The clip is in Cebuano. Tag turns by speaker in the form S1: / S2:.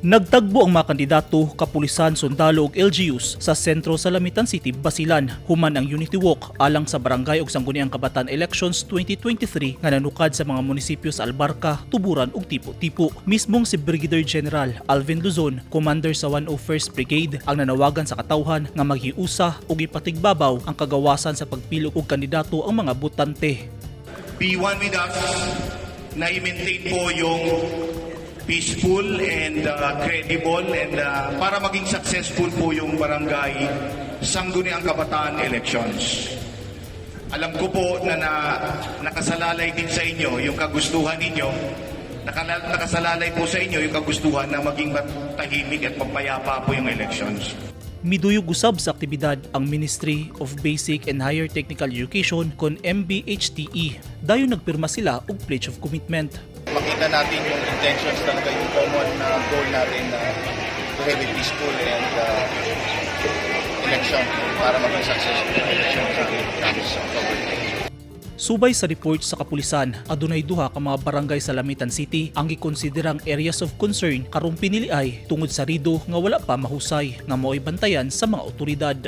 S1: Nagtagbo ang mga kandidato, kapulisan, sundalo ug LGUs sa sentro sa Lamitan City, Basilan. Human ang Unity Walk alang sa Barangay ug Sangguniang Kabataan Elections 2023 nga nanukad sa mga munisipyo sa Albarka, Tuburan ug Tipo-Tipo. Mismong si Brigadier General Alvin Luzon, commander sa 101st Brigade, ang nanawagan sa katawhan nga maghiusa ug ipatigbabaw ang kagawasan sa pagpili og kandidato ang mga botante.
S2: Be one with us na i-maintain po yung peaceful and credible and para maging successful po yung Barangay Sangguniang Kabataan elections. Alam ko po na nakasalalay din sa inyo yung kagustuhan ninyo, nakasalalay po sa inyo yung kagustuhan na maging matahimik at mapayapa po yung elections.
S1: Miduyog usab sa aktibidad ang Ministry of Basic and Higher Technical Education kon MBHTE. Dayon nagpirma sila og Pledge of Commitment.
S3: Makita natin yung intentions talaga, yung common na goal natin na to have a peaceful and election para maging successful yung election sa comes October.
S1: Subay sa report sa kapulisan, adunay duha ka mga barangay sa Lamitan City ang gikonsiderang areas of concern karong pinili ay tungod sa rido nga wala pa mahusay nga mao'y bantayan sa mga otoridad.